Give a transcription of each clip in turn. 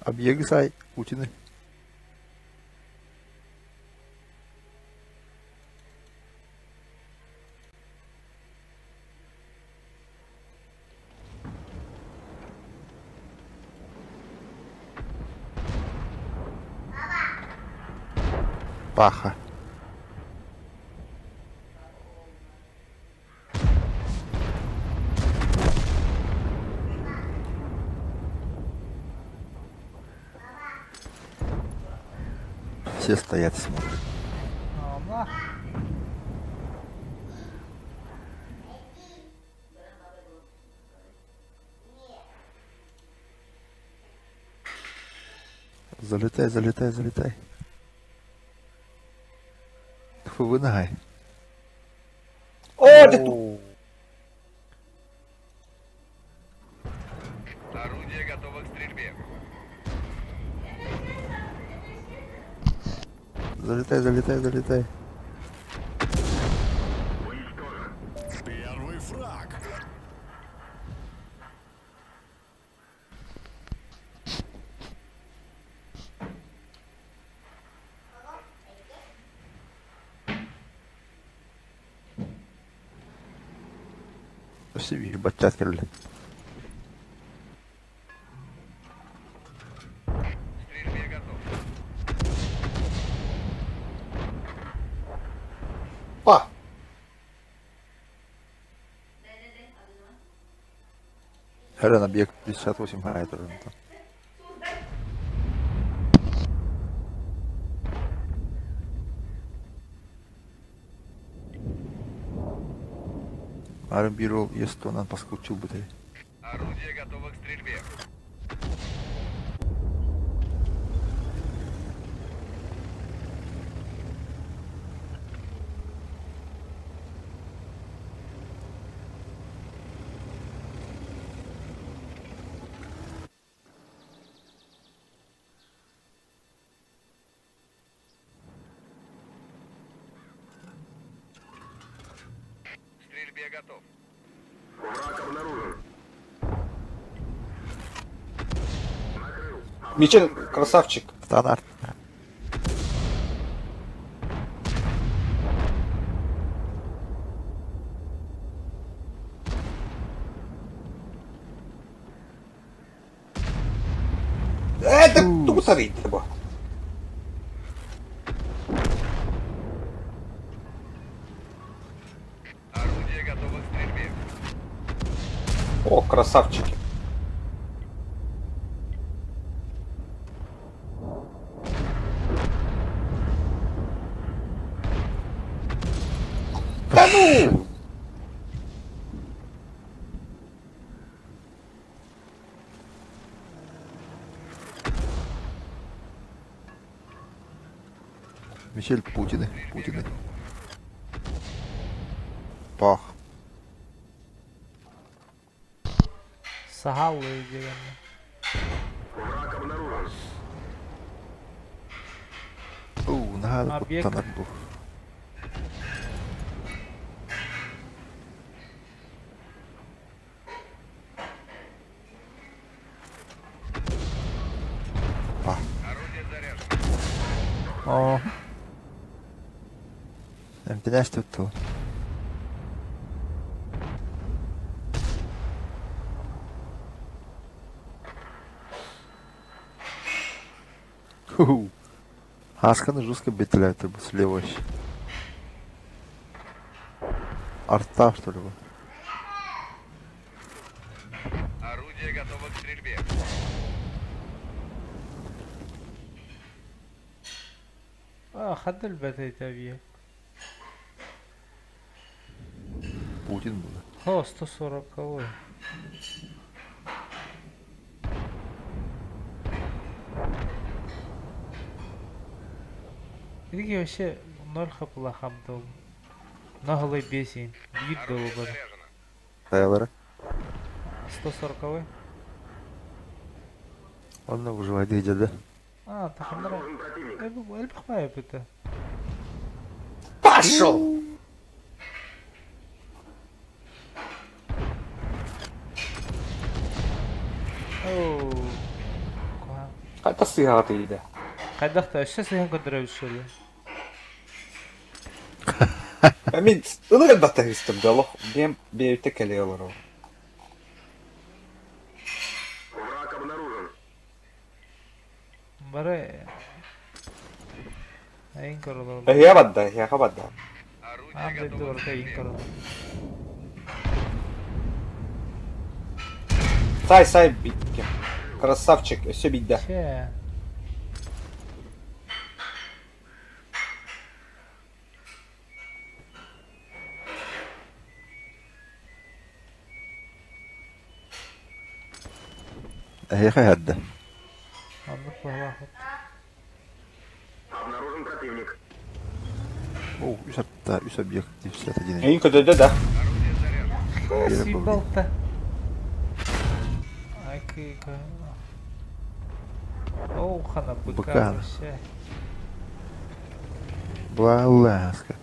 Объегы сай Путины. Паха. Все стоят и смотрят. Залетай, залетай, залетай. Тьфу, вынагай. О, ты тут! Орудие готово к стрельбе. Залетай, залетай, залетай. Первый фраг. Өссө баччаат кэллэ. К стрельбе готов. Па! Хәрен объект 58 га турар. Арын биир уол ес туонан паскуччу ылбыт эбит. Орудие готово к стрельбе. К стрельбе готов. Мичен, красавчик. Стандарт. Это тугу тарыйды бу. Орудие готово к стрельбе. О, красавчики. Да ну! Мишель Путины, Путины. Пах. Сахал диэҕиннэ. Уу, наһаа да Объект. куттанар бу. Пах. Орудие заряжено. Оо. Эмтэнээс тутту. Ху-ху. Хасканы жестко бетеляют слева вообще. Арта, что ли? Орудие готово к стрельбе. А, ханна өлбөтөй объект? Путин был. О, 140-й. Итики вообще ноль хапыла хамдыл. Наглый бесин. Биир Орудие долбар. заряжено. Тайлера. 140-й. Онно выживает где да? А, таханнара. Элбэх баайы эбит. Пошел! Оо. Куһаҕан. Хайдах сыыһаҕытый да? Хайдах да өссө сыһан көрдөрөбүт суолу. Мин ылы элбэхтэ да олох бэйэм бэйэбитэ кэлэ олорор. Враг обнаружен. Бары эйин көрөлөр. Эһиэ барда, эһиэхэ барда. Аан Орудие дойду готово к барыта эйин стрельбе. көрөлөр. Сай, сай, бикки. Красавчик, өссө биирдэ. Чэ. Эһиэхэ иһэрдэ. Оннук быһалаахпыт. Обнаружен противник. О, үс атта, үс объектив 61. Эйин көтөдө да. Орудие заряжено. Биэрэ буолла. Сибалта. Ай кыйка. Оу, хана быка Быка. вообще. Баласка.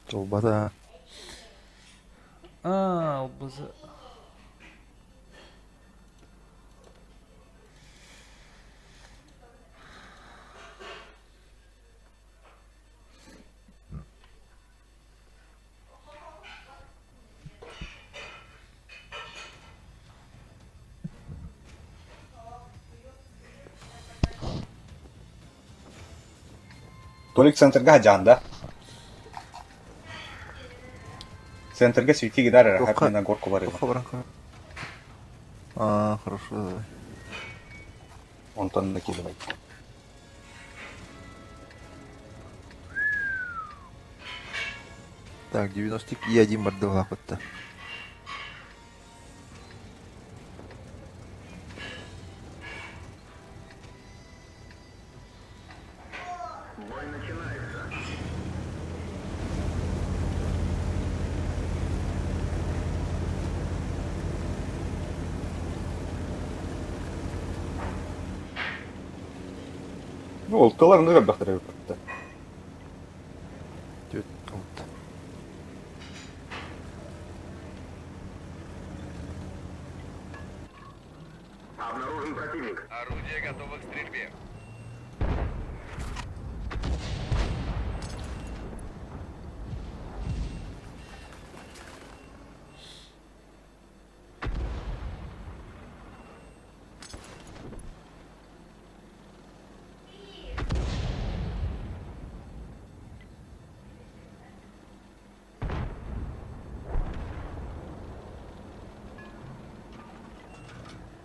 Толбата. Аа, албызы. Толик центрга жанда. Центрга свети гидара, Тоққа. рахат на горку барыла. Тоққа баран А, хорошо, давай. Онтон накидывай. Так, 90 и один бардылах вот Бой начинается. Ну, ол тыларны элбэхтэр эбит. Түт, вот. Обнаружен противник. Орудие готово к стрельбе.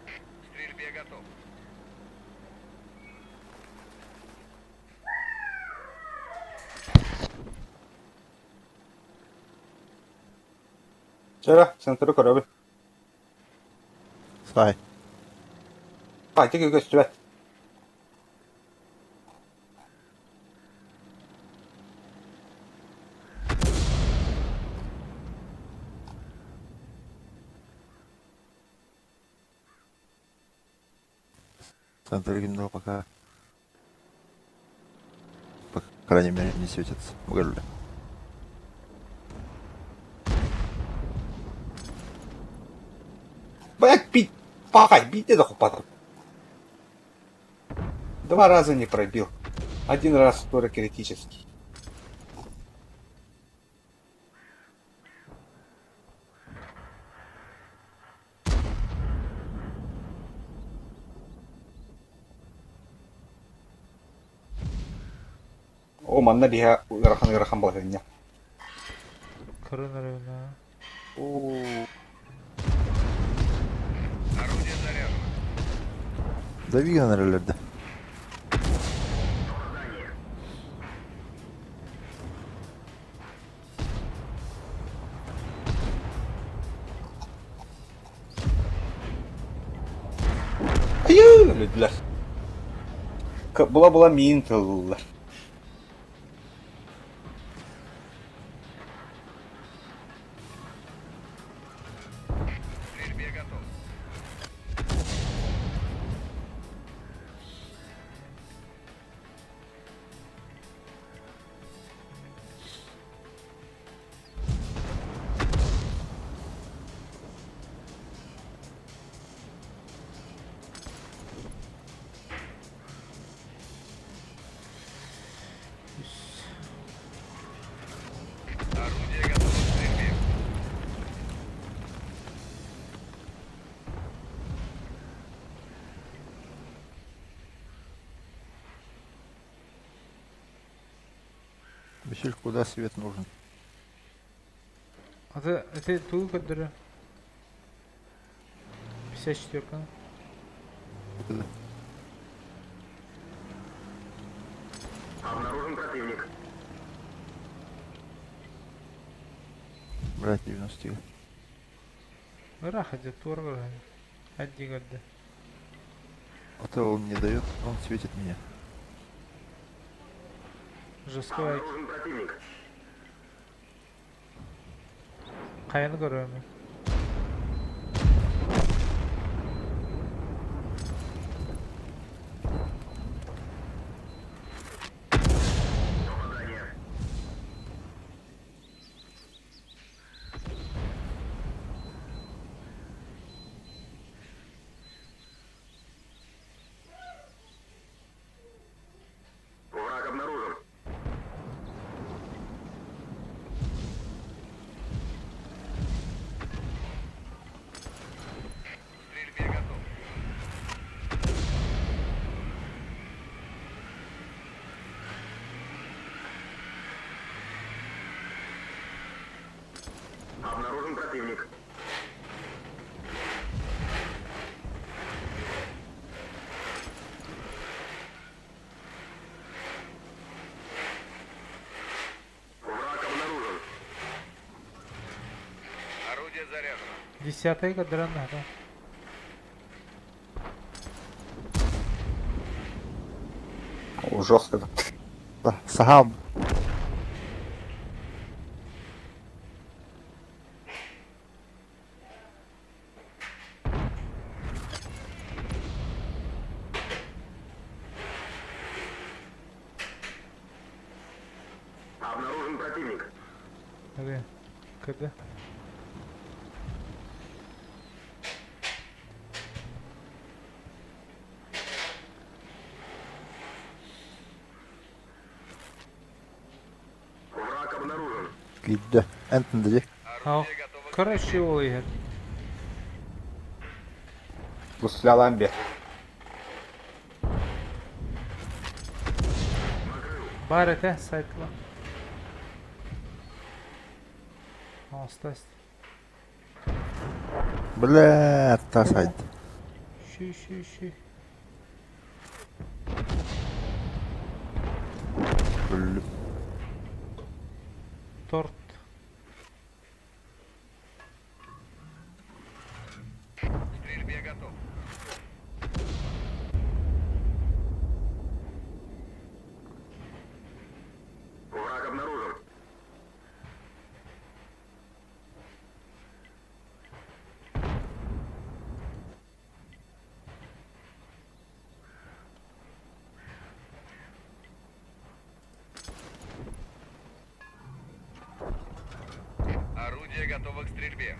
К стрельбе готов. Чара, центры көрөбүт. Сай. Пати көстүбэт. Центр гимнал пока. По крайней мере, не светится. Угорли. Блять, пить, пахай, бейте да хупату. Два раза не пробил. Один раз тоже критический. О, манна биһэ ыарахан ыарахан балаһыанньа. Көрөн эрэ О, Орудие заряжено. Дави nerelerde. Айыы, өлдүлэр. Була-була миин тыллар. Мишель, куда свет нужен? Аты, это тугу көрдөрөр? 54 Это Обнаружен противник. Брать 90. Ыраах дьэ, туора көрөһүн. Адди көрдө. А то он не дает, он светит меня. Жесткой Обнаружен противник. хайаны көрөмүн. Попадание. Враг обнаружен. К стрельбе готов. Обнаружен противник. Враг обнаружен. Орудие заряжено. Десятый көрдөрөн наһаа. О, жестко. Да, сам. Обнаружен противник. Hadi. Кыды. Враг обнаружен. Күйді. Энтінде. Ал. Короче, ол егер. Гусля ламбе. Бар этэ сайтла. Остасть. Бля, тас айды. Ши ши ши. Бля. Торт. К стрельбе готов. Враг обнаружен. Орудие готово к стрельбе.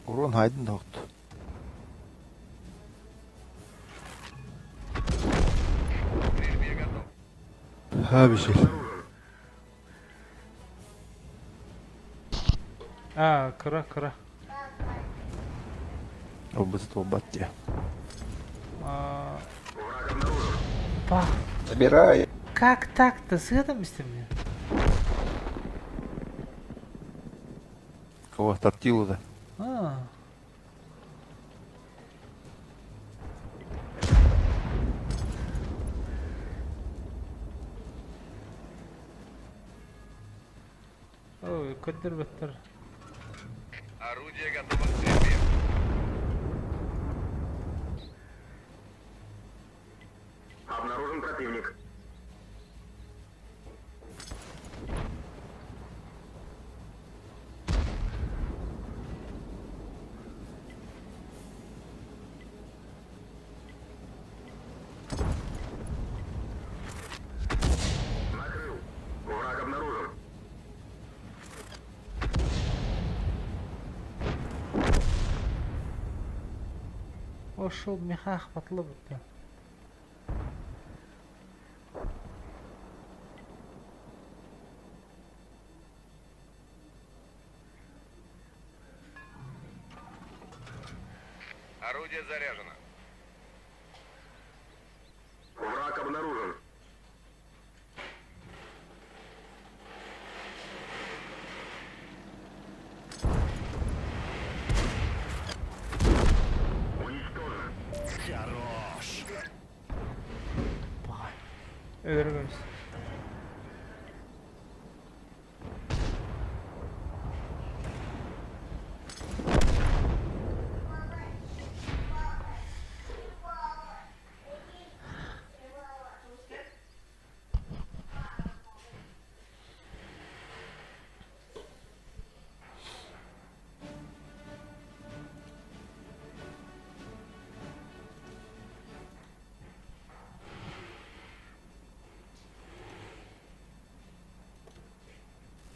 Урон хайдын тоқты. К стрельбе готов. Ха, Мишель. А, кыра кыра. Обысты обат я. А, Враг обнаружен. Па. Забирай. Как так-то? С этим мне? Кого тортилу да? А. Ой, көрдөрбөттөр. Орудие готово к стрельбе. Обнаружен противник. Накрыл. Враг обнаружен. Ошол михах батылы бүтті. Орудие заряжено. Враг обнаружен. Уничтожен. Хорош. Өлөргөмүс.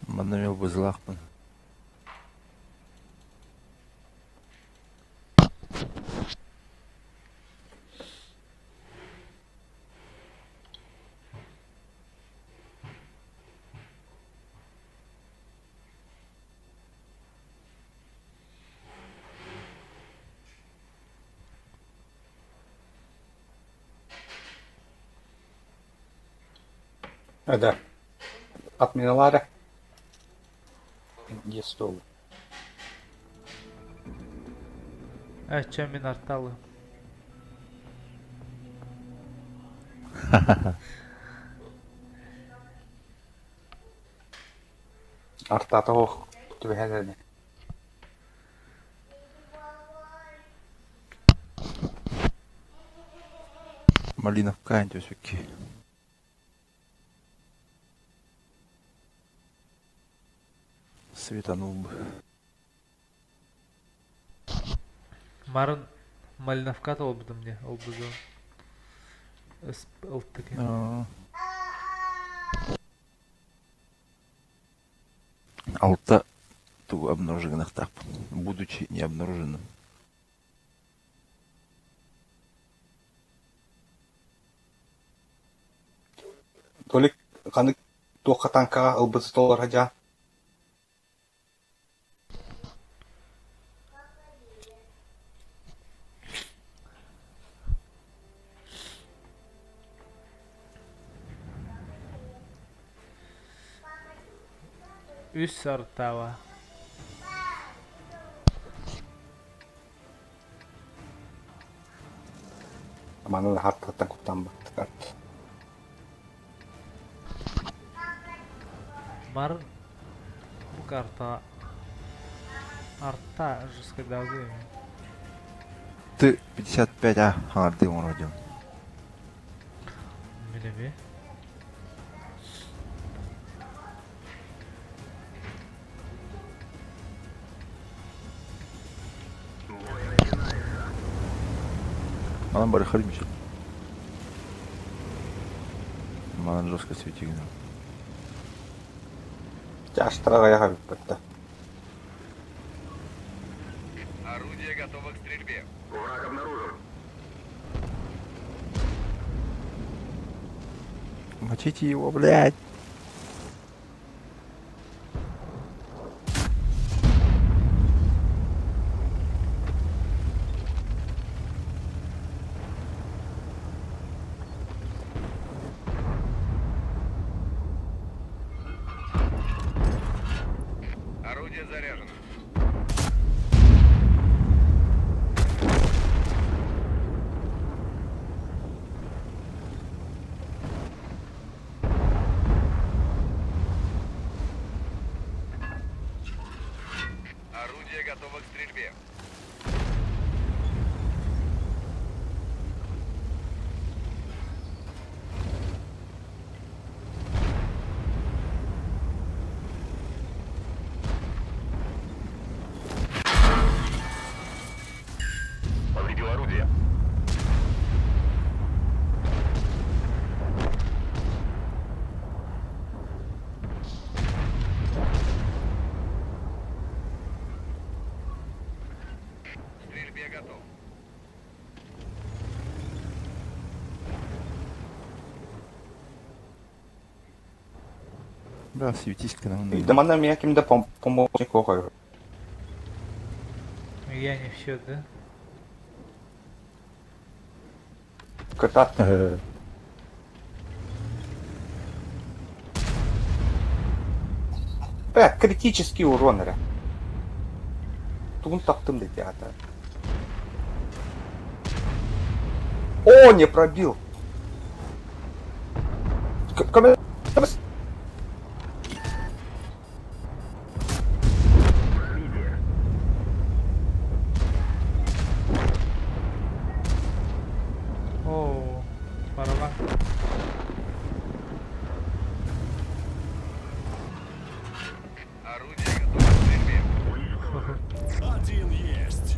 Манна мен бузлахпын. Да. Отминалары. Где стол? А чё мин арталы? Артата ох түбэһэлэни. Малиновка антисуки. Светанул бы. Марын Малиновка толбудум мне, олбузун. Ылтык. Алта ту обнаруженных так, будучи не обнаруженным. Толик ханнык туохха танкаҕа ылбыт толор садьа Үс артава. Манна да хартаттан куттаммыттар. Марын бу карта арта жескадагы. Ты 55А харды родил. Билеби. Манан бары хармичек. Манан жестко светигнул. Чаштара яха бүппэттэ. Орудие готово к стрельбе. Враг обнаружен. Мочите его, блядь. Орудие заряжено. Орудие готово к стрельбе. Повредил орудие. К стрельбе готов. Да, светись к нам. Да манна мия ким да помощник оҕойор. Я не в счет, да? Кытат. Бля, критический урон эрэ. Тугун таптым да театр. О, не пробил. Оо, барабан. Орудие готово к стрельбе. Один есть.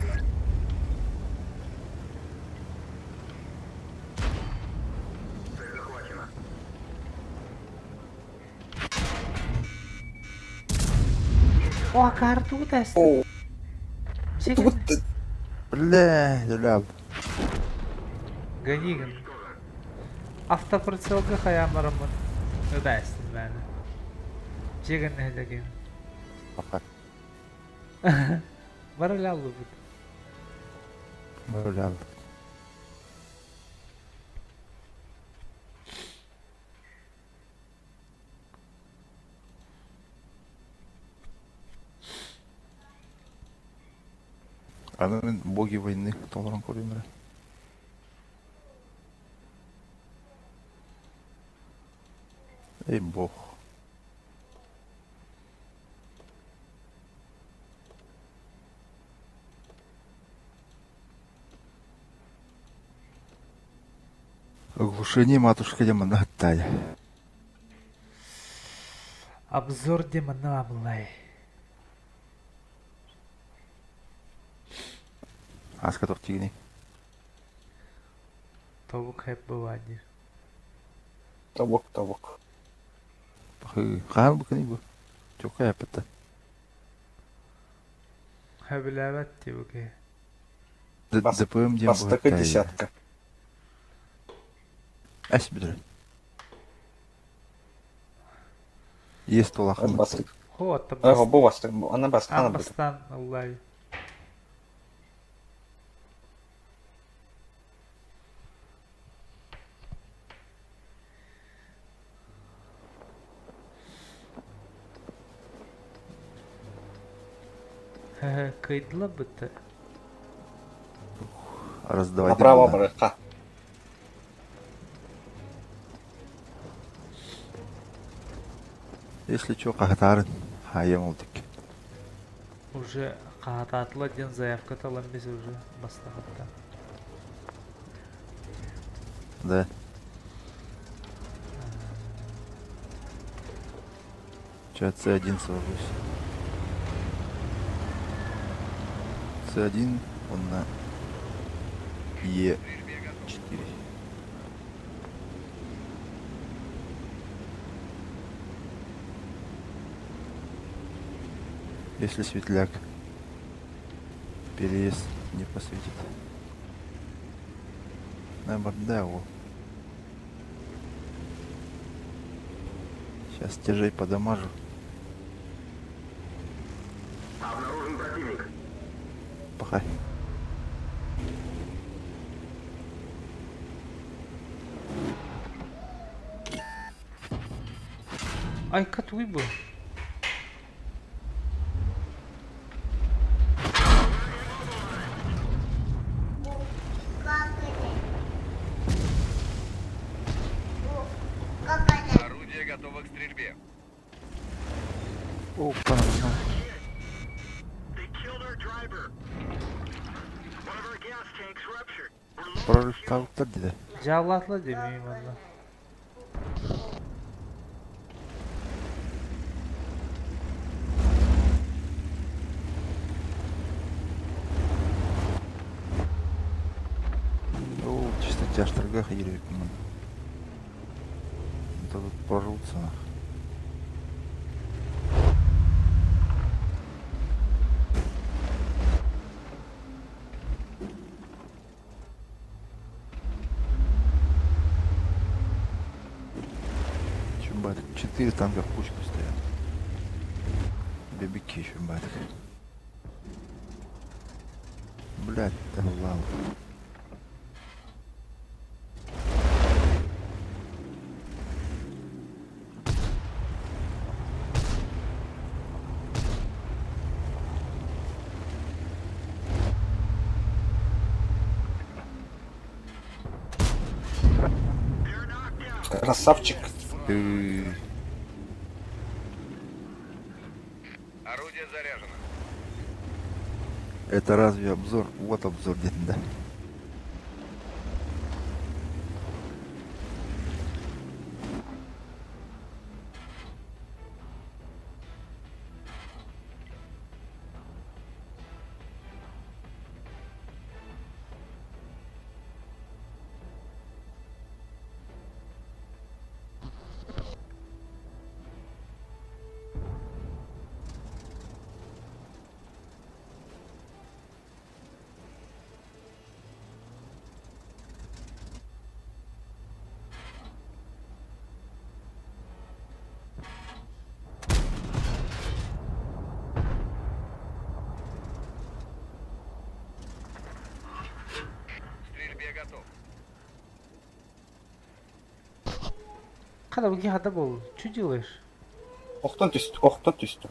Цель захвачена. О, карту тест. О, тут Бля, ля. Гони, Автоприцелга хайаан бараммын ыдаайстым мээнэ. Дьиэгэн нэһилиэгин. Бары лаллыбыт. Бля. Аны мин боги войны толорон көрүм эрэ. Эй бог. Оглушение матушка демона оттая. Обзор демона Аблай. Аска тохтигини. Тобук хэп бывади. Тобук, тобук. Хаан букани бу. Чока яппата. Хэбилээбэт дии ДПМ диэн Бастакы десятка. Эс бүтэр. Есть улахан. Бастык. Хо, отта Ага, бу бастык. Аны бастан Аан бастаан ыллай. Кыйдыла бытты. Раздавай. Направо барыха. Если чё, кахтарын. Хаям олдик. Уже хаатаатыла диэн заявка талан биз уже бастахатта. Да. Чё, С1 сложусь. С1, он на Е4. Если светляк переезд не посветит. На его. Сейчас тяжей подамажу. Обнаружен противник. Пахай. Ай, катуй был. Орудие готово к стрельбе. Опа. Прорыв тавыктар диде. Жаалатла демейм анда. О, чисто тяжторгах ерепмын. Это тут прорвутся нах. Чубатик. 4 танка в кучку стоят. Бебеки еще батик. Блять, лал. Красавчик. Ты. Орудие заряжено. Это разве обзор? Вот обзор где-то, да. К стрельбе готов. Когда вы хада был? Что делаешь? Охтон түстэ, охтон түстэ.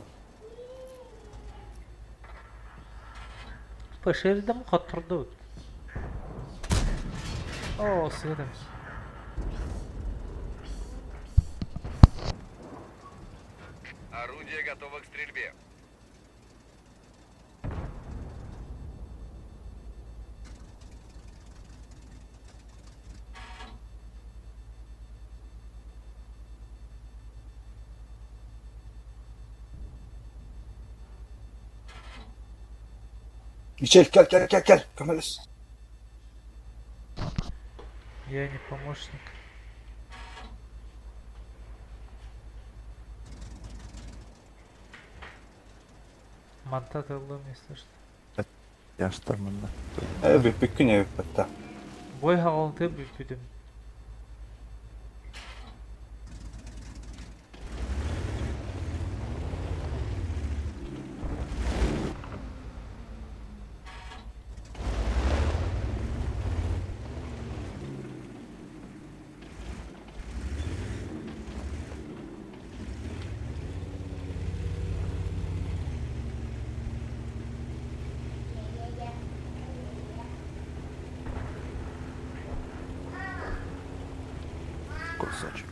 Поширдым хотурду. О, сыдым. Орудие готово к стрельбе. Мичел, кел, кел, кел, кел. Көмөлөс. Я не помощник. Манта тыллым, если что. Я шторманда. Э, бүппүккүн эбиппэтта. Бой хагалты бүпүдүм. Кусочек.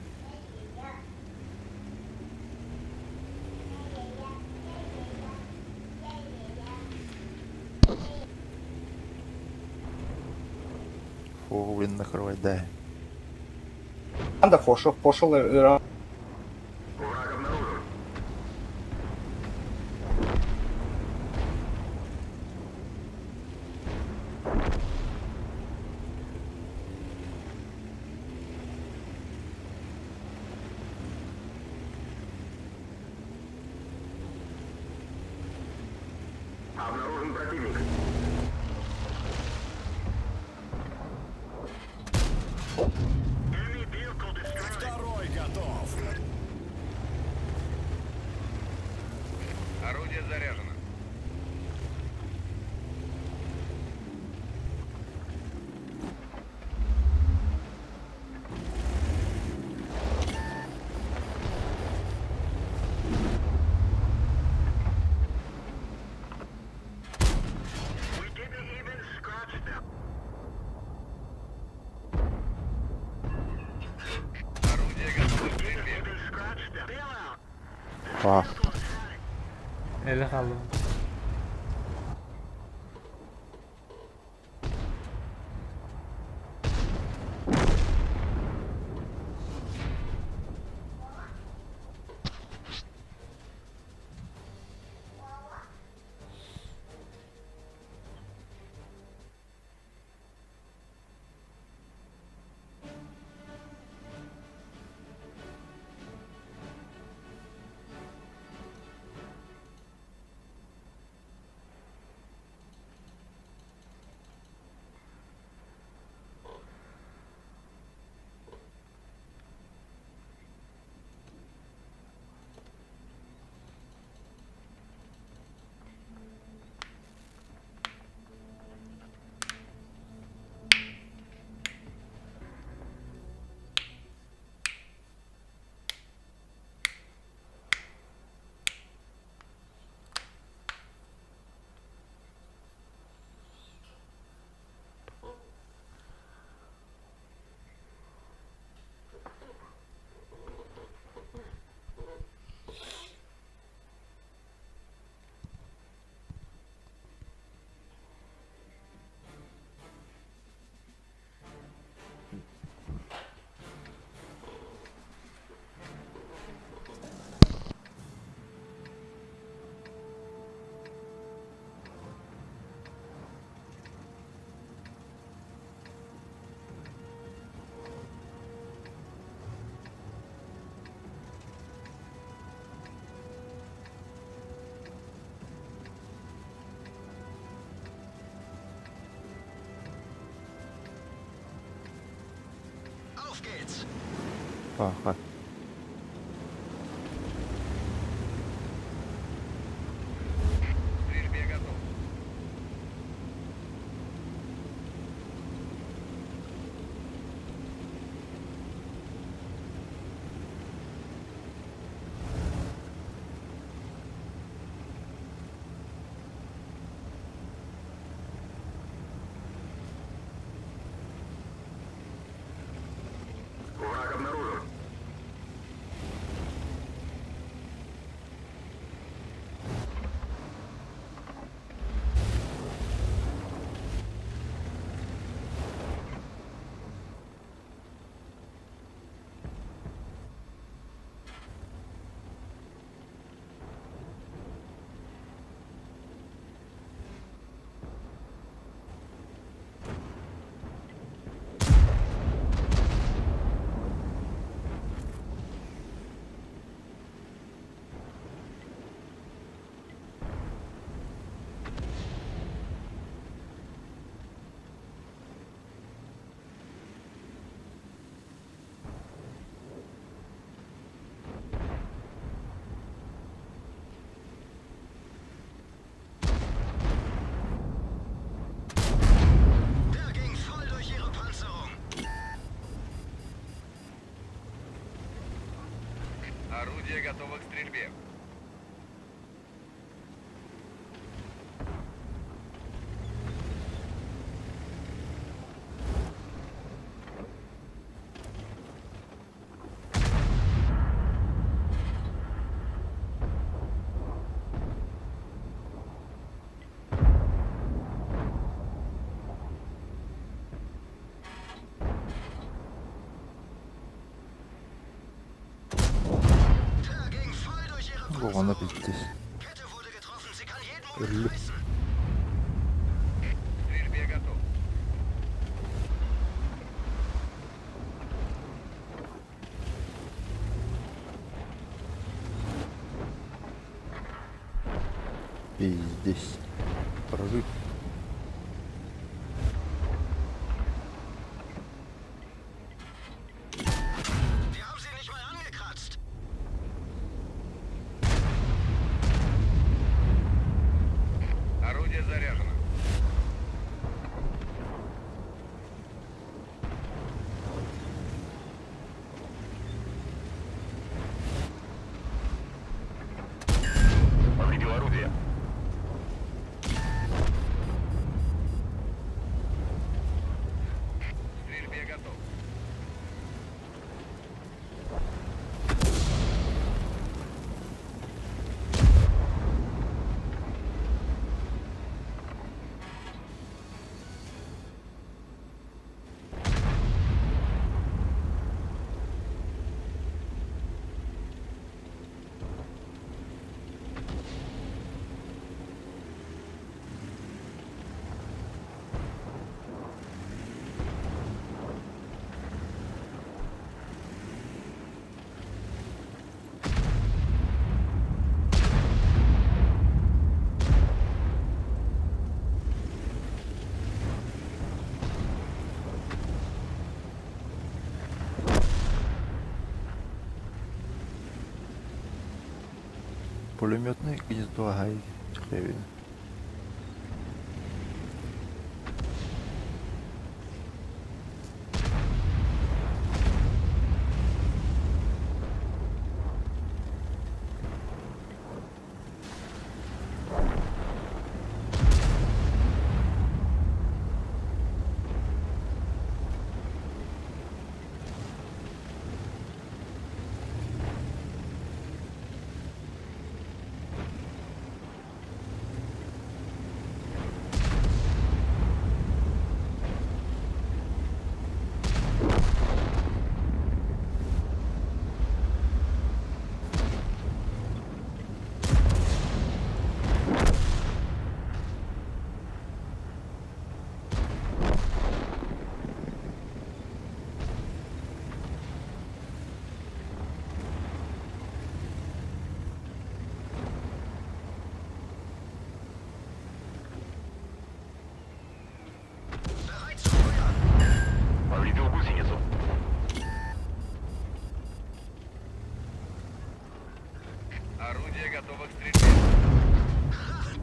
Фу, блин, накрывай, дай. Анда фошо, пошел Враг обнаружен. Обнаружен противник. Второй готов. Орудие заряжено. Орудие готово к стрельбе. А, Эле халым. Паха. К стрельбе готов. Враг обнаружен. Орудие готово к стрельбе. Оҕону пиздец. Өллүм. К стрельбе готов. Пиздец. Прорыв. Орудие заряжено. Повредил орудие. К стрельбе готов. Пулеметное гнездо ай хрен. Орудие готово к стрельбе.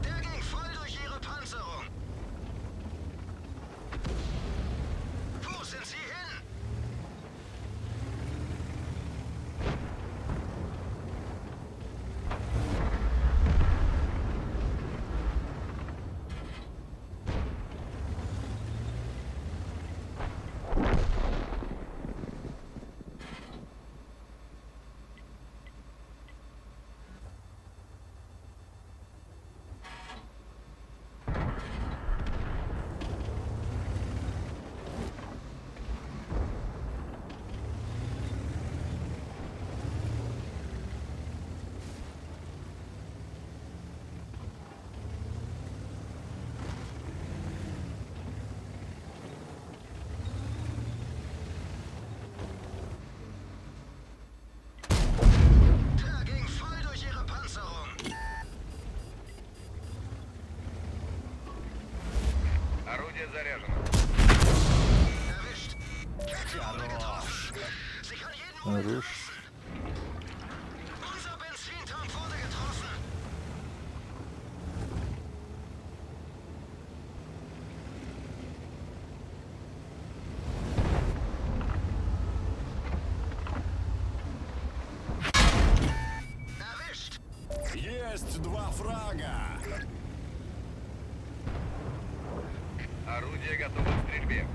Der ging voll durch ihre Panzerung. Wo sind sie hin? Der ging voll durch ihre Panzerung. Орудие заряжено. Erwischt. Kette wurde getroffen. Sie kann jeden Moment Хорош. reißen. Unser Benzintank wurde getroffen. Erwischt. Есть два фрага. Орудие готово к стрельбе.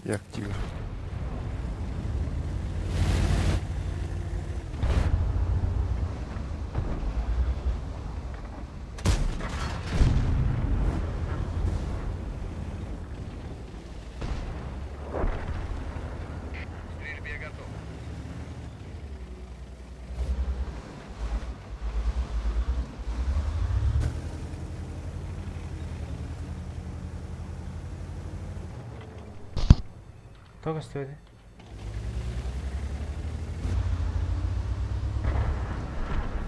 Як тигр. К стрельбе готов. Только стоит.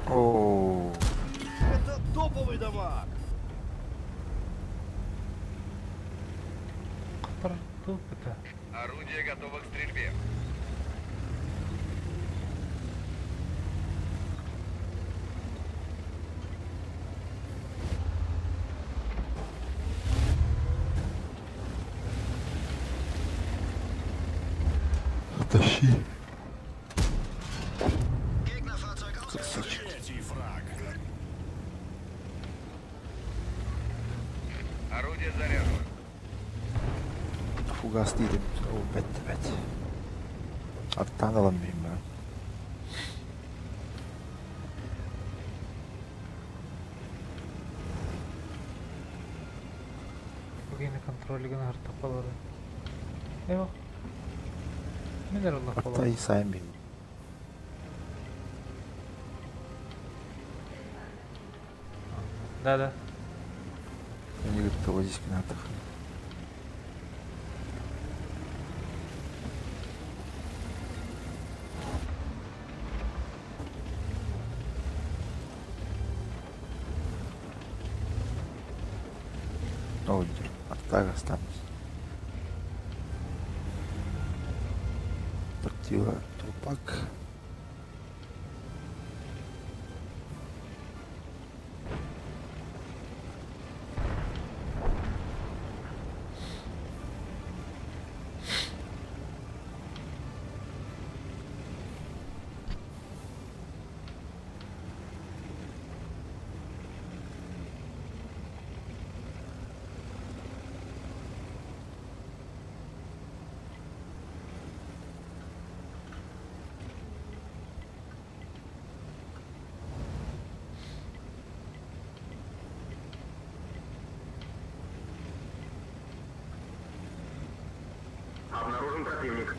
Ооо. Это топовый дамаг. Катар это. Орудие готово к стрельбе. Тащи. Gegnerfahrzeug ausgeschaltet. Третий фраг. Орудие заряжено. Фугас değilim. O bet bet. Arttan alamıyorum ben. Bugün контроль гына тапалары. Eyvah. Neler Allah Hatta falan. iyi saymayayım. Да, да. Они говорят, вот здесь канатах. О, Артага останусь. Тортила, трупак. Обнаружен противник.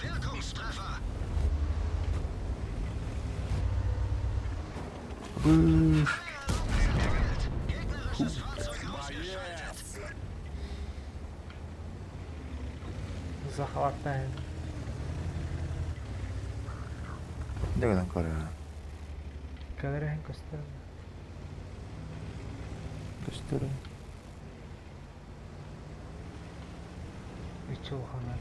Wirkungstreffer. Быш. Gegnerisches Fahrzeug ausgeschaltet. Захватаем. Ne kadar kar ya. Кэлэр көстөр. Көстөр. Үч улаханар.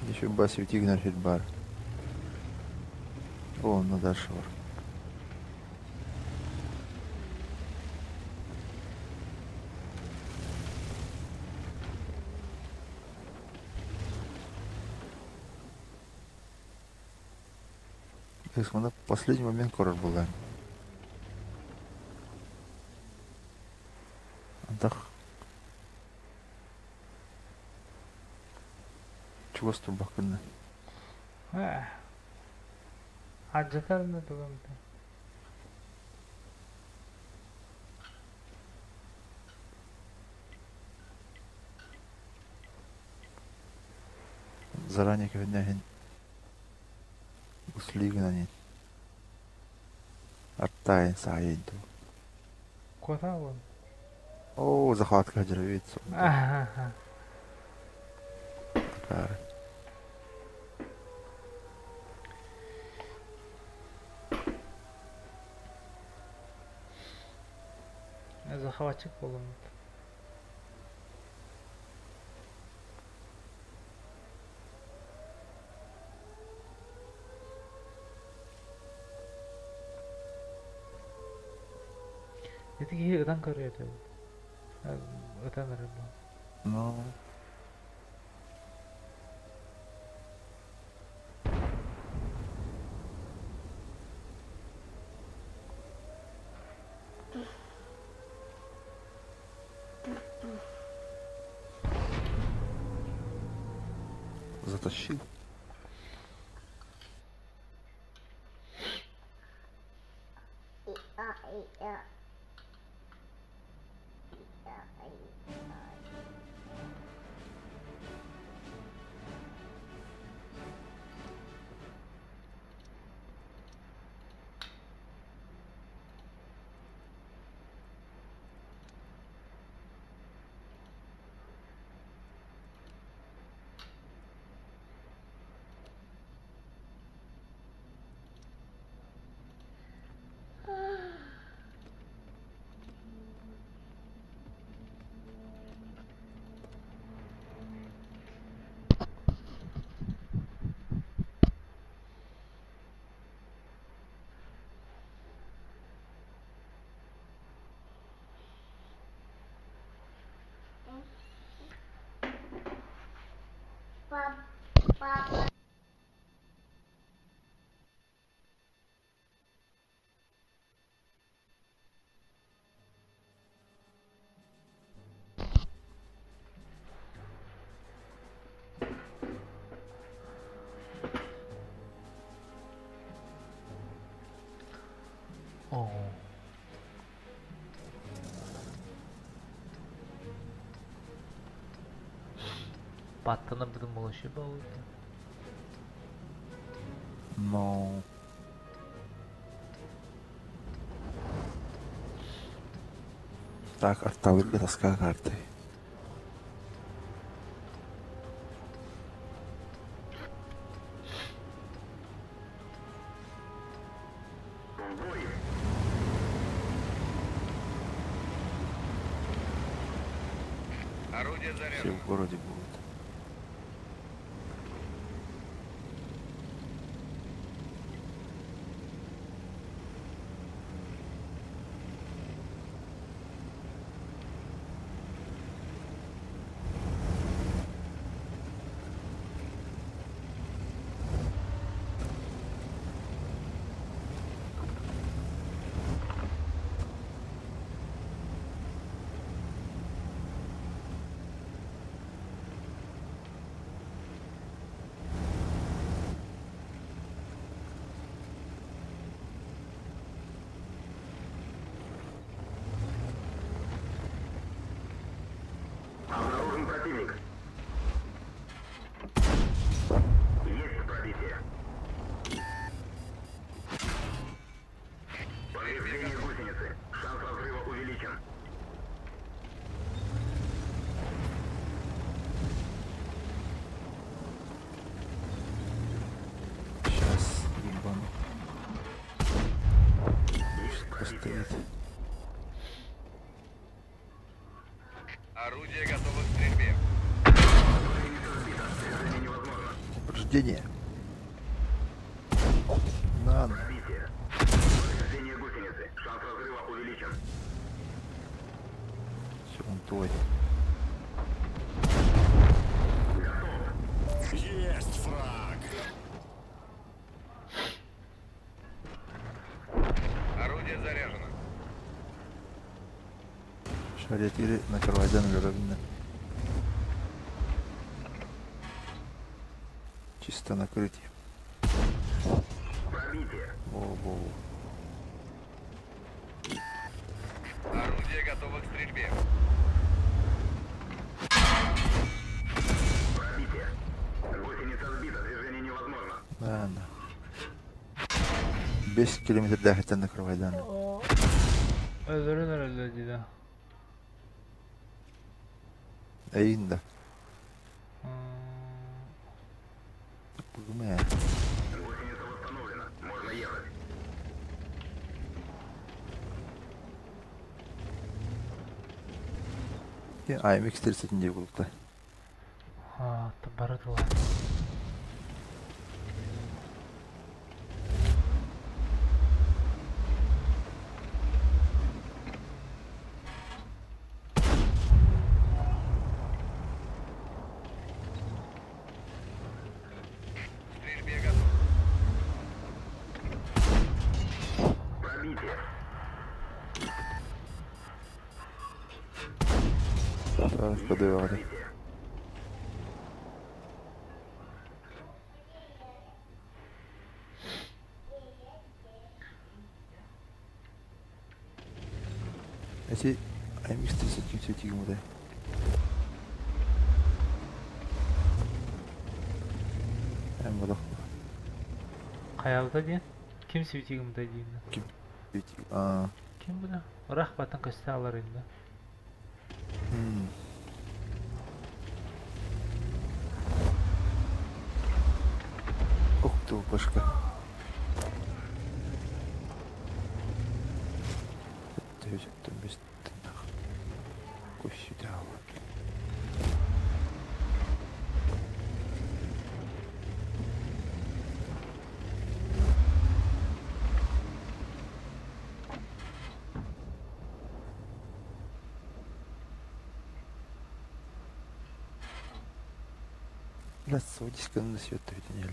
Еще бас светигнер хит бар. О, ну дальше бар. Исмана последний момент корор была. Антах. Чего с турбакына? Аджатарна тугамта. Заранее каведняхин. Услигнани. Аттайн саиду. Куда он? О, захватка деревицу. Ага. Такая. Захватчик болом. Ити киһи ытан көрүөтэ. Ытан эрэ. Ну. Затащил. О. Паттана буду малыши балыты. Но. Так, арталырга тоска карты. В бой! Орудие Все заряжено. в городе будут. Орудие готово к стрельбе. Упреждение. На, на. Пробитие. Повреждение гусеницы. Шанс разрыва увеличен. Все, он твой. Есть фраг! Орудие заряжено. Шарятири накрывайдан өлөрөбүннэ. Чисто накрытие. Пробитие. Во-во-во. Орудие готово к стрельбе. Пробитие. Гусеница сбита. Движение невозможно. На, на. 5 километрдээхиттэн накрывайдан. Өлөрөн эрэллэр дии да. Эйин да. М, Бүгүмэ. Гусеница восстановлена. Можно ехать. AMX 31 диye булукта. А, бары тыла. К стрельбе готов. Пробитие. Так, подавали. Эти AMX 31 светигмуды. Эм бодох. Хайалда диэн? Ким светигимда диин? А. Ким буна? Ырах батын көстө алар инде. М. Ух ты, башка. Это без Какой сюда. Блядь, сводись-ка на свет видели.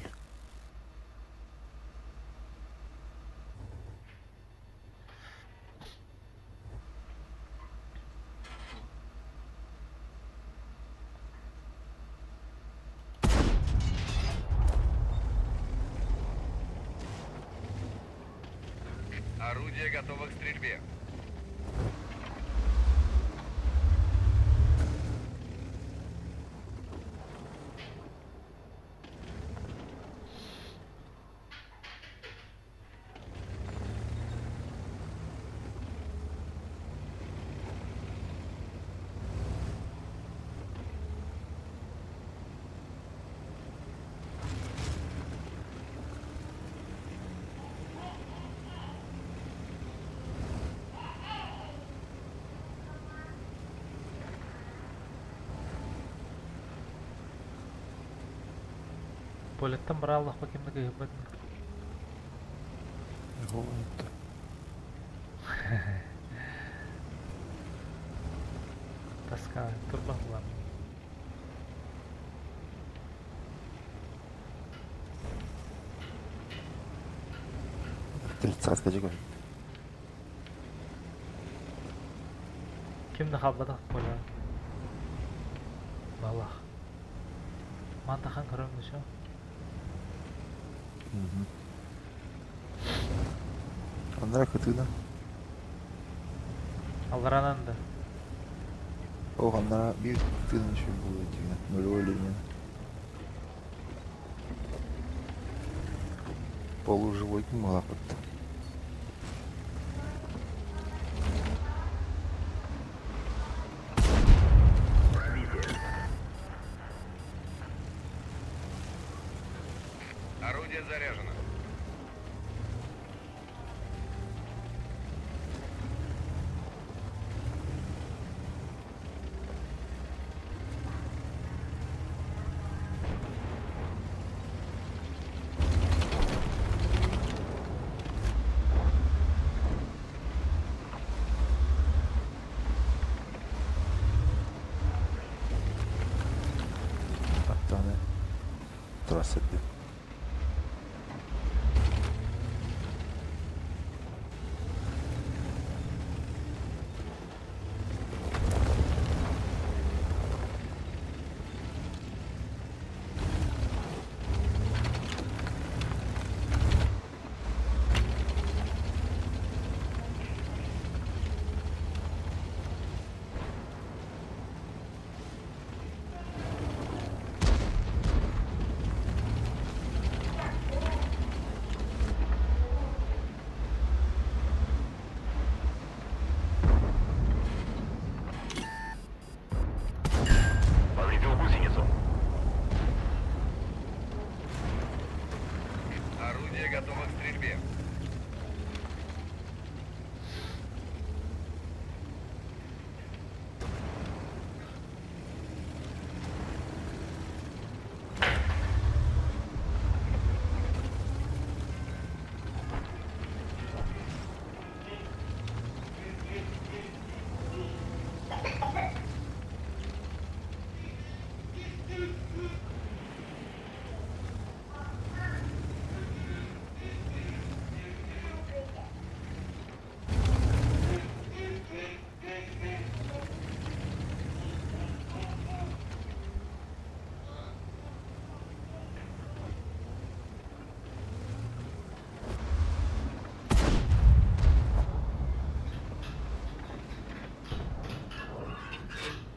Орудие готово к стрельбе. Полеттан бара аллахпа кимде кыһыбат. Вот. Таска турба булам. Тридцатка жигой. Кимде халбадах поля. Балах. Мантахан көрөм шо. Аннара кытына. Алларанан да. Ох, аннара бир кытына еще будет дигән. Нулевой линия. Полуживой ким малапат. Пробитие. Орудие заряжено. 21. Повредил гусеницу. Орудие готово к стрельбе.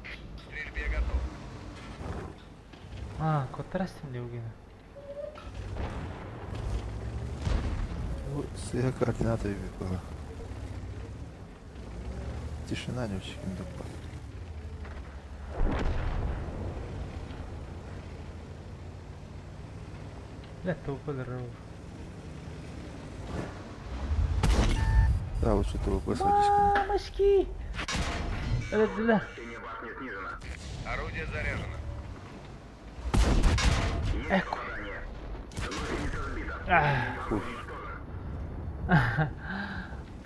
К стрельбе готов. А, куоттарастым дии угина. Сыһа координата была. Тишина не очень доппат. Бля, ТВП здорово. Да, лучше ТВП садись. Мамочки! Это да. Башня снижена. Орудие заряжено. Эку. Ах. Фу.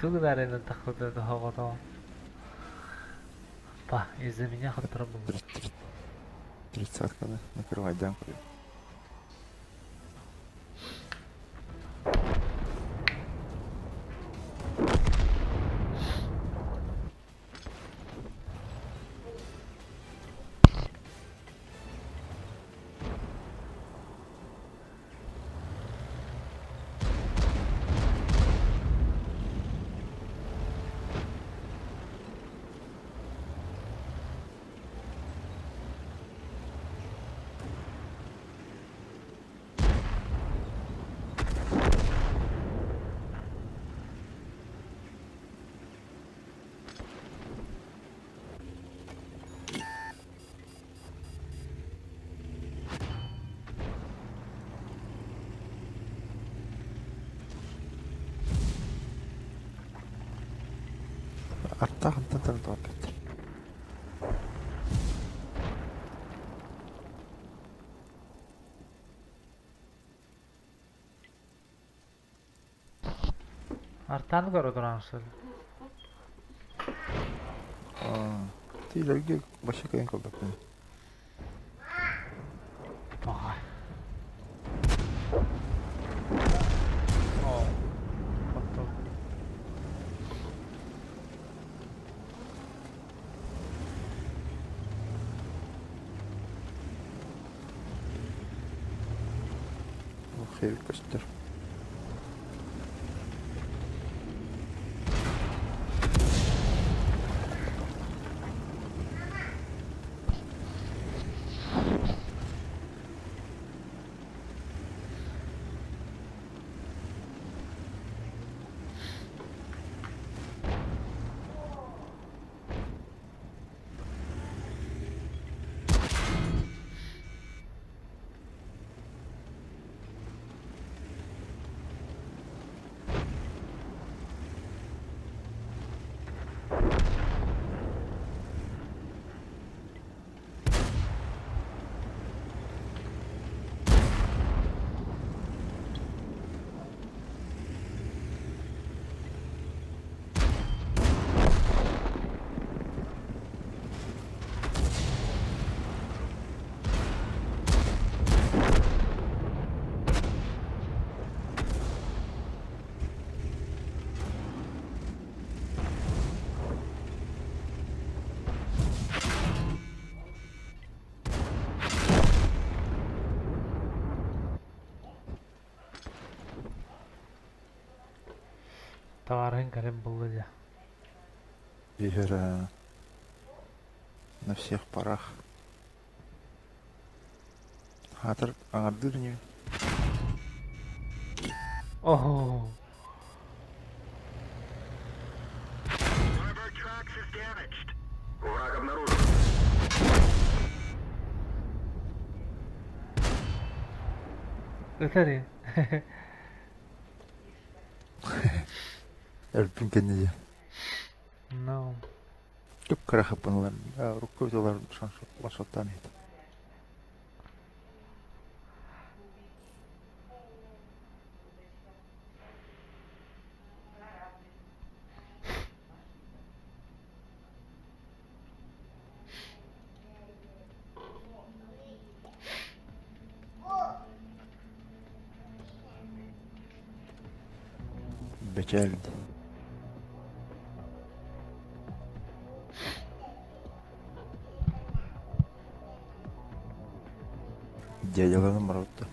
Тугдарина тахуда дохогото. Па, из-за меня хоть пробыл. Тридцатка, да? Накрывать дамку. Артах антан опять. Артан город что ли? А, ты легкий вообще каинка такой. Ага. О, потом. Хевик костер. Табаарыһыҥ кэлэн булла дьэ. Вера на всех парах. Хаатыр аҥардыыр ини. Оһо. Враг обнаружен. Ытар ин. Өлбүн кэннэ дии. No. Кып-кыра хаппыналар, урукку видеолар шоттаан иһит. Бэчээл Дядяларын барбыт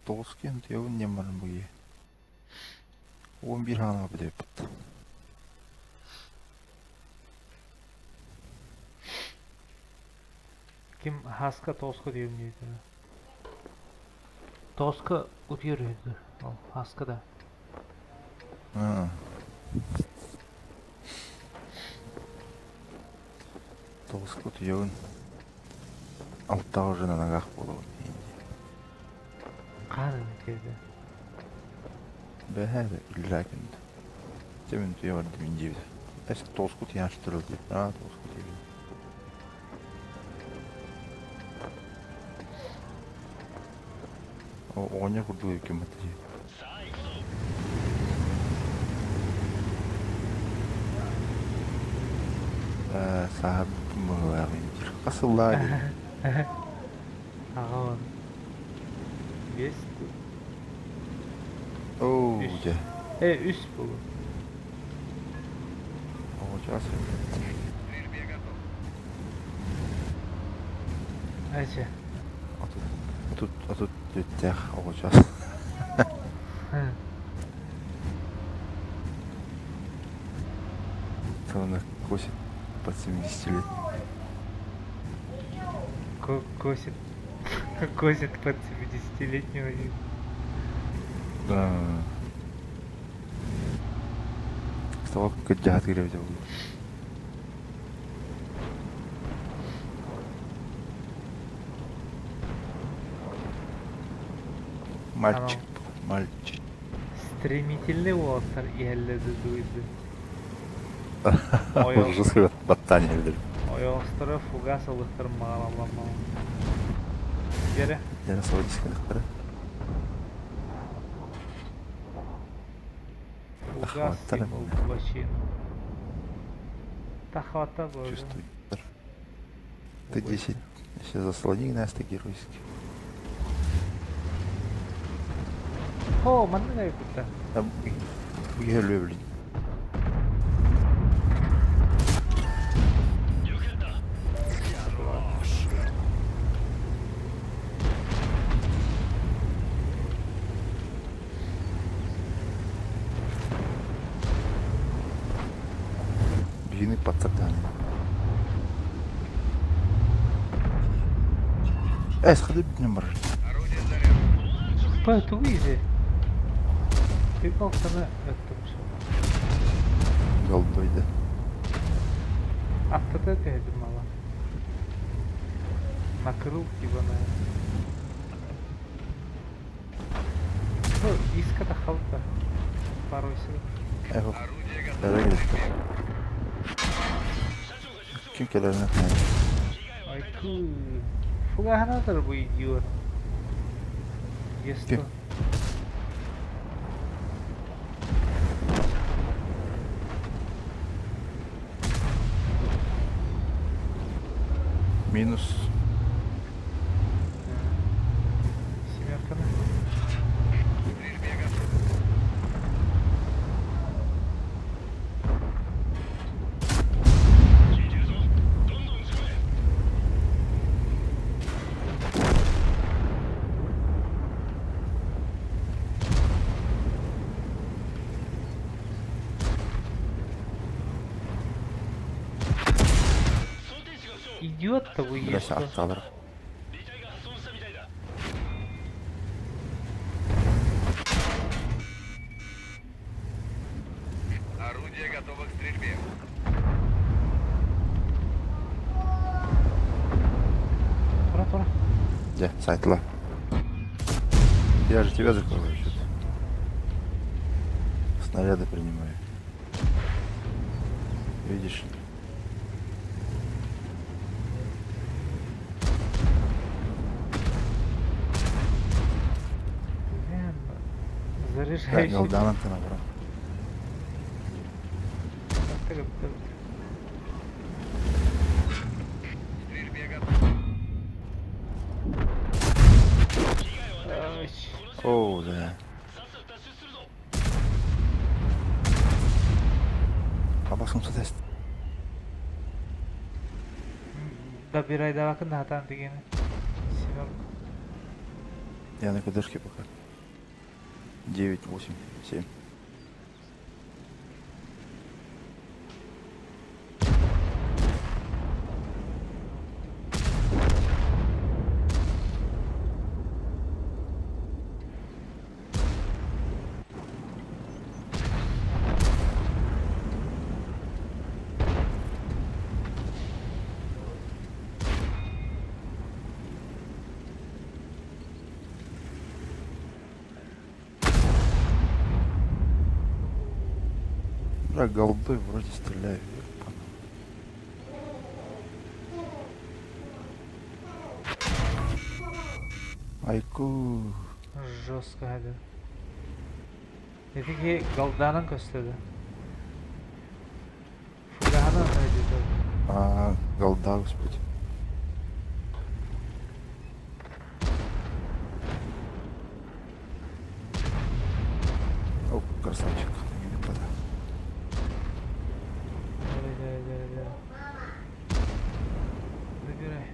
Тоҕус киһи утуйабын диэн баран бу киһи 11 хаҥаҕа бүтэрбит. Ким Хаска тоска диэн диэтэ. Тоска утуйар үһү ол Хаска да. Тоҕуска утуйабын. Алтаҕа уже на ногах буолабын. Хаһан кэлдэ? Бэһээ иллээ күндү. Дьэ мин утуйа бардым диэбитэ. Эс тоҕуска утуйан сытар диэбит. Аа тоҕуска утуйабын. Оҕонньор курдук өйгөммөт дии. Ээ, сааһа быһыылаах диир. Хас сыллаах диир? Аҕа Биэс Оо, Үс. дьэ. Э, үс буолуо. Оҕочоос Стрельбе готов. Ача. Отут, отут, отут түөттээх оҕочоос. Словно косит под 70 лет. Косит. Косит под 70-летнего. Да. Столок кыдьаат кирэбитэ буолуо. Мальчик, мальчик. Стремительный уолаттар иһэллэр дуйду. Жестко баттаан иһэллэр. Ойоҕосторо фугас ылыктар маҕалалламмал. Дьэрэ. Дьэрэ саводискалыктара. Фугас ему в лощину. Тахвата боже. Чувствую. Ты 10. Сейчас заслони нас ты геройский. О, манна кайбыта. Бугелю, блин. Биһини пацаканы. Эс, ходи бнемар. Орудие заряжено. Па, тугу изи. Ты балтаны өттүм шо. Голдойда. Аттата түһэдим мала. Накрыл типа наверное. Ну, иска халта. Пару сил. Эхо. Орудие готово Nereye к gitti? стрельбе. Kim kelerine Ай ку. Фугаханатор бу идиот. Есть Ким? то. Минус. Семерканы. К стрельбе готов. Идиот-то вы Бля, есть. Что? атталар. Орудие готово к стрельбе. Тура, тура. Где? Сайтла. Я же тебя закрываю что-то. Снаряды принимаю. Видишь? Блин, Да, заряжающий. Галданан ты набрал. Так, так. К стрельбе готов. Ай, О, да. Абасым тест. Да bir ayda bakın da hatan degeni. Семерка. Я на КДшке пока. 9, 8, 7. Бля, голдой вроде стреляю. ёпана. Айку. Жестко hadi. Dedi ki Galdan'ın gösterdi. Fugahan'ın öyle А, голда, господи. О, красавчик. Не падай. Давай, давай, давай, давай. Забирай.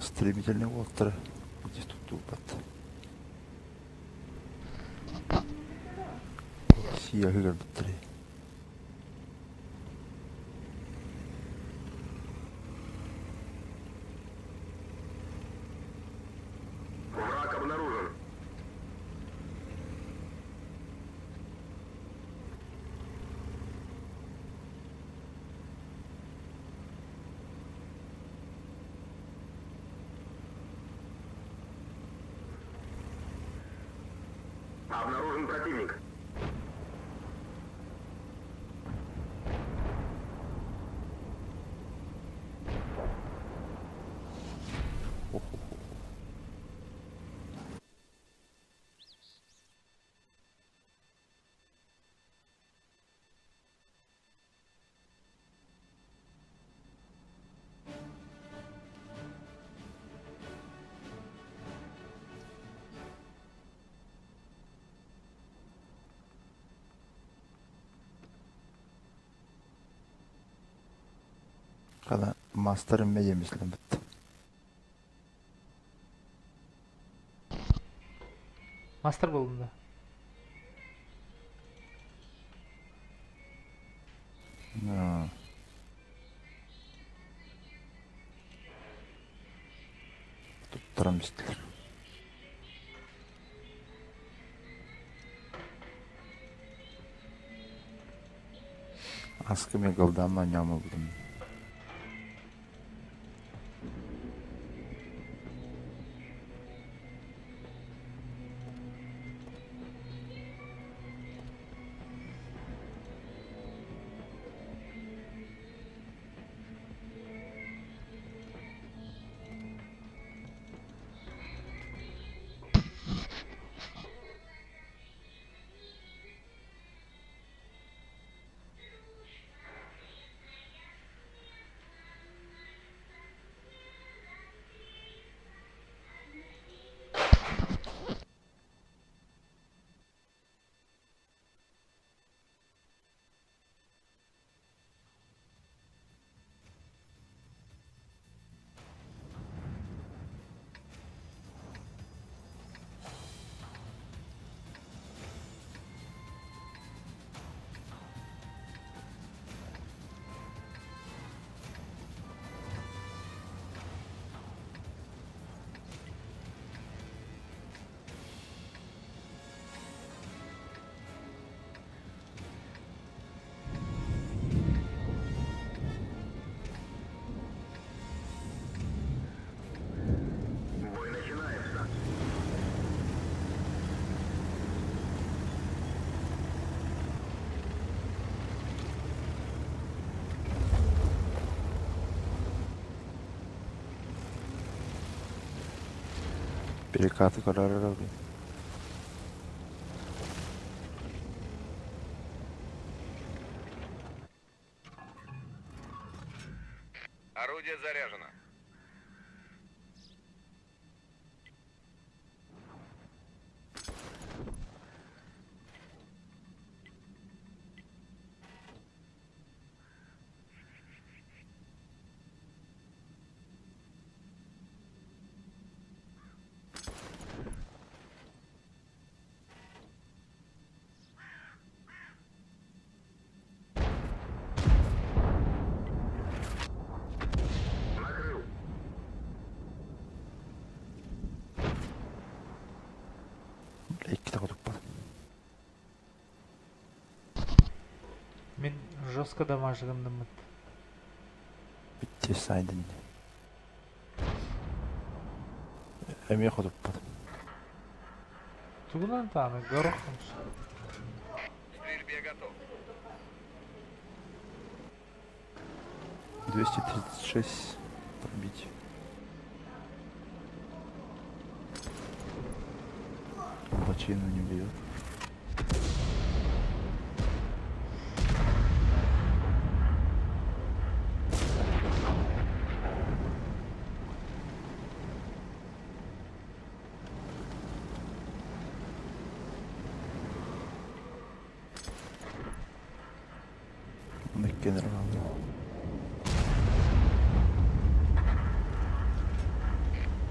Стремительный Уолтер. Здесь тут тупот. Сия быстрее. Враг обнаружен. Обнаружен противник. Когда мастер медиа бит. Мастер болдум да. Ну. Тут трамстер. Асками голдам на нем блин. Перекаты көрөр блин. Орудие заряжено. Накрыл. Бля, иккитэ хотуппат. Мин жестко дамажыгынныммыт. Битти сайдын. Эмиэ хотуппат. Тугунан тааны горох. К стрельбе готов. 236 пробить. Бочину не бьет. Генерал.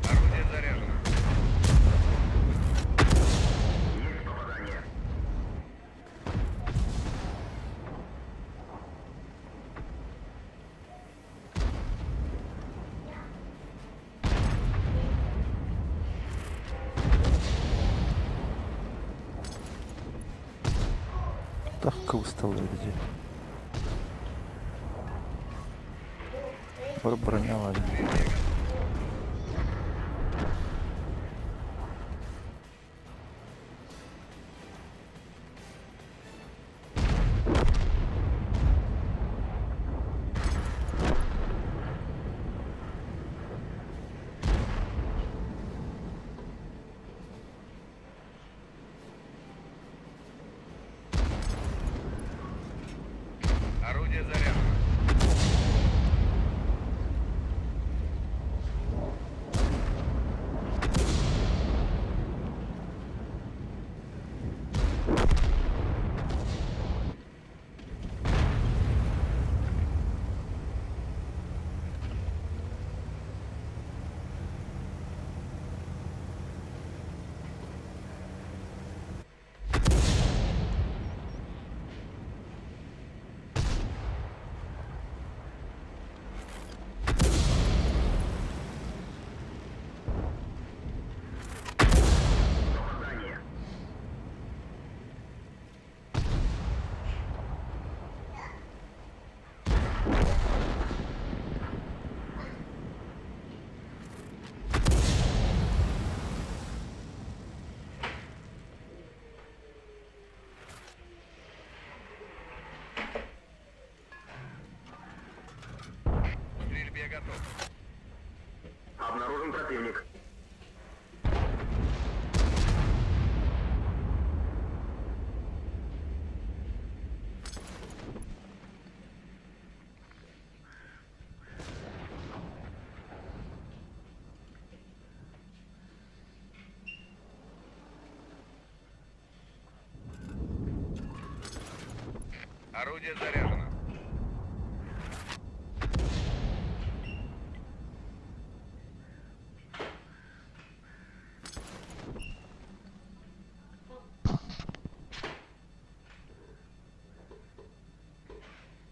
Орудие заряжено. Есть попадание. Так устал люди. Бар броня ладно. Орудие заряжено. Попадание. К стрельбе готов. Обнаружен противник. Орудие заряжено.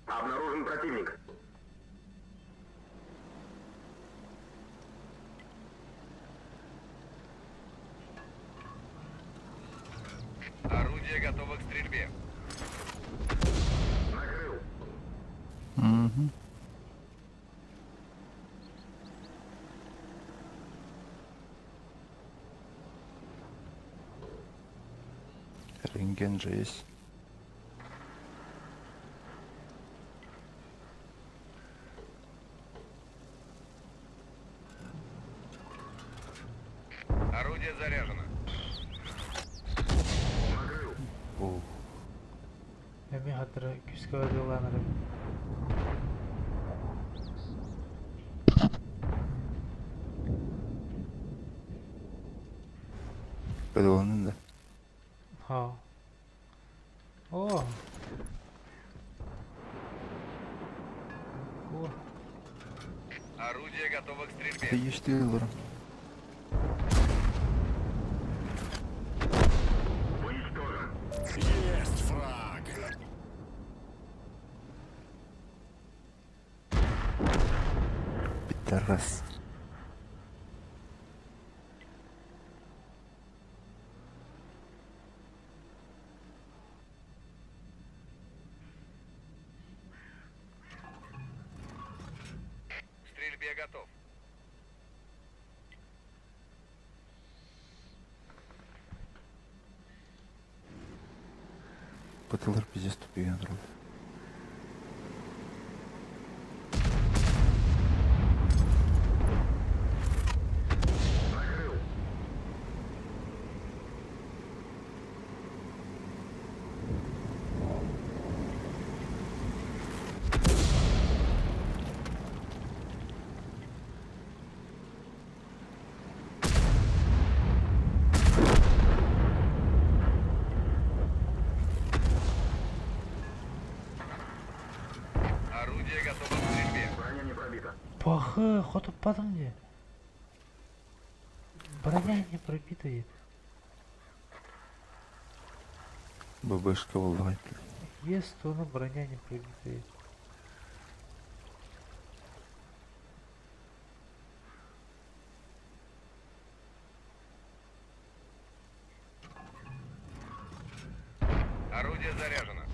Обнаружен противник. Орудие готово к стрельбе. Накрыл. Угу. Рентген же есть. Орудие Орудие заряжено. Накрыл. О, Эми хатыра күүскэ одуулаан эрэбин. Подоланын да. Ха. О. О. Орудие готово к стрельбе. Ты олорон. Уничтожен. Есть фраг! Пидорас. К стрельбе готов. БТЛар пиздец тупее друг. Накрыл. Орудие готово к стрельбе. Броня не пробита. Пахы, хотуппатым дии. Броня не пробита диет. ББшка буоллаҕай. Есть, но броня не пробита диет. Орудие заряжено.